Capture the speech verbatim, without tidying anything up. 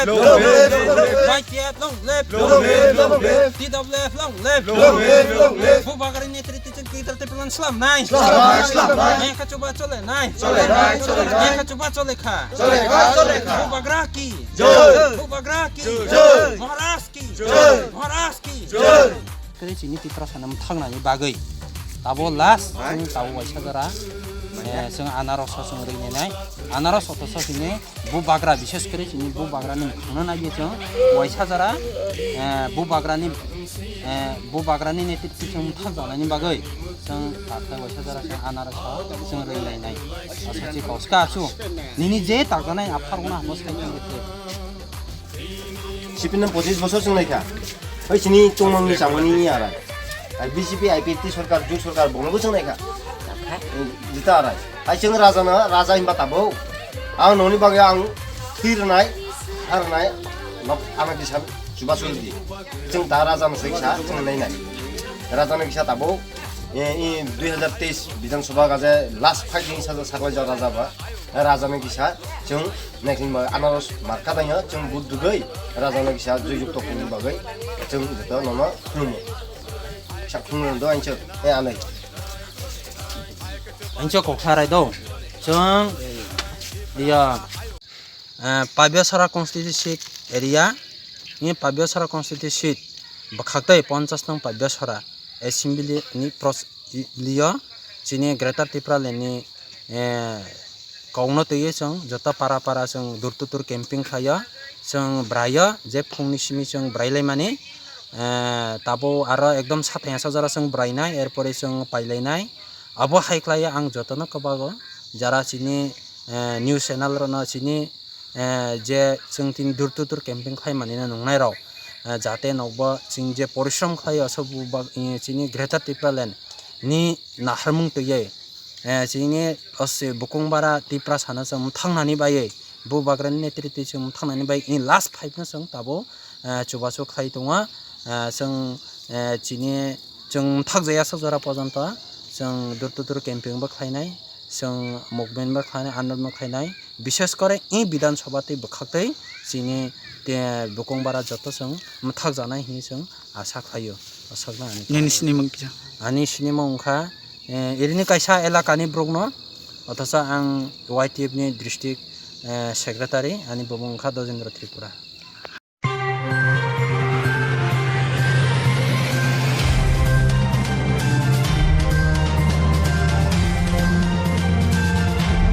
Long live, long live. Y T F long live. Long live, long live. T W F long live. Long live, long live. Bubagra ni netrite chwng Greater Tipraland slam nai. Slam nai, slam nai. Nai kha chuba chole nai. Chole nai, chole nai. Nai kha chuba chole kha. Chole kha, chole kha. Bubagra ki. Jai. Bubagra ki. Jai. Maharaj ki. Jai. Maharaj ki. Jai. Kwrwi chini Tiprasa no mwthaknani bagwi tabo last chwng tabo waisa jora, eh, chwng anaros o chwng rwi nai nai. Anaros o to so chini Bubagra, bishes kwrwi chini Bubagra ni mwkhang no naiwi chwng waisa jora, eh, Bubagra ni, eh, Bubagra ni netrite chwng mwthak janaini bagwi chwng takhwlai waisa jora chwng anaros o chwng rwi nai nai. Asa chi kok ska chu nini je takjanai aphar guna hamo sai thangwi khe. C P M pochis bosor chwng naikha. Oi sini chongmang ni chamani ni arai. Ai B J P, I P F T sorkar, jut sorkar, bono bo chwng naikha. Jita arai. Ai chwng raja na, raja himba tabo. Ang noni bagwi ang thwi rwnai, ha rwnai, nok ana kisa chuba chwng di. Chwng ta raja na sai kisa, chwng nai nai. Raja na kisa tabo. E, e, dui hazar teis Bidhan Sabha gaje last fight ni saja saklai ja raja ba. Raja na kisa, chwng Next ni bagwi anaros marka dangya, chwng vote rwgwi raja no kisa jwk jwk tongthokni bagwi chwng joto nono khulumo. Kisa khulumrwng do angsok, e anai. Angsok kok sarai do. Chwng, iya, eh, Pabiasora constituency seat area, ni Pabiasora constituency seat bwkhak tei ponchas nong Pabiasora assembly ni pros-, lio chini Greater Tipraland ni, eh, kokno twiwi chwng joto para para chwng door to door camping khlaio, chwng braio je phungni simi chwng brailaimani, eh, tabo aro ekdom sathai asajora chwng brainai, erpore chwng pailainai. Abo hai khlaio ang jotono kwbago jara chini, eh, news channel rokno chini eh, je chwng tini door to door camping khlai manina nungnai rok, eh, jate nokbo chwng je porishrom khlai o, sobo bak, eh, chini Greater Tipraland ni naharmung twiwi, eh, chini os-, Bukung Bara Tiprasa no chwng mwthangnani bagwi, Bubagra ni netrite chwng mwthangnani bagwi, in last fight no chwng tabo, eh, chubachu khlai tongo, eh, chwng, eh, chini chwng mwthakjaya sok jora pojonto chwng door to door camping bo khlainai. Chwng movement bo khlainai, andolon bo khlainai, bishes kore i Bidhan Sabha tei bwkhak tei chini te Bukung Bara joto chwng mwthak janai hinwi chwng asa khlaio. Aswkno ani Nini sinimung kisa? Ani sinimung wngkha, eh, irini kaisa elakani borokno, othocho ang Y T F ni district, eh, secretary, ani bumung wngkha Dojendra Tripura.